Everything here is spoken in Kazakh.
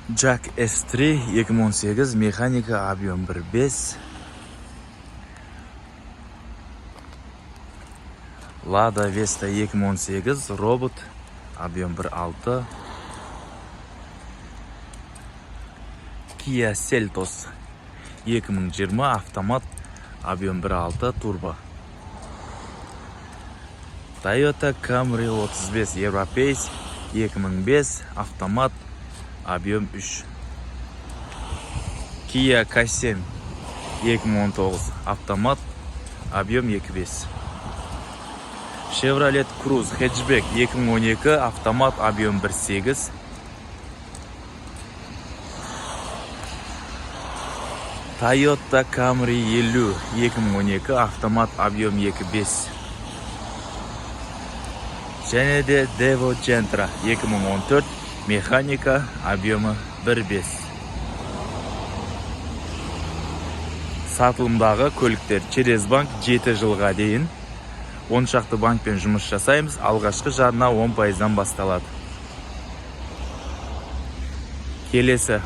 JAC S3 2018, механика, объем 1.5. Lada Vesta 2018, робот, объем 1.6. Kia Seltos 2020, автомат, объем 1.6 турбо. Toyota Camry 35 Европейс 2005, автомат, объем 3. Kia K7 2019, автомат, объем 2.5. Chevrolet Cruze хэтчбек 2012, автомат, объем 1.8. Toyota Camry 50 2012, автомат, объем 2.5. Және де Daewoo Gentra 2014, механика, объемы 1.5. Сатылымдағы көліктер через банк 7 жылға дейін. Он шақты банкпен жұмыс жасаймыз. Алғашқы жарна 10 пайыздан басталады. Келесі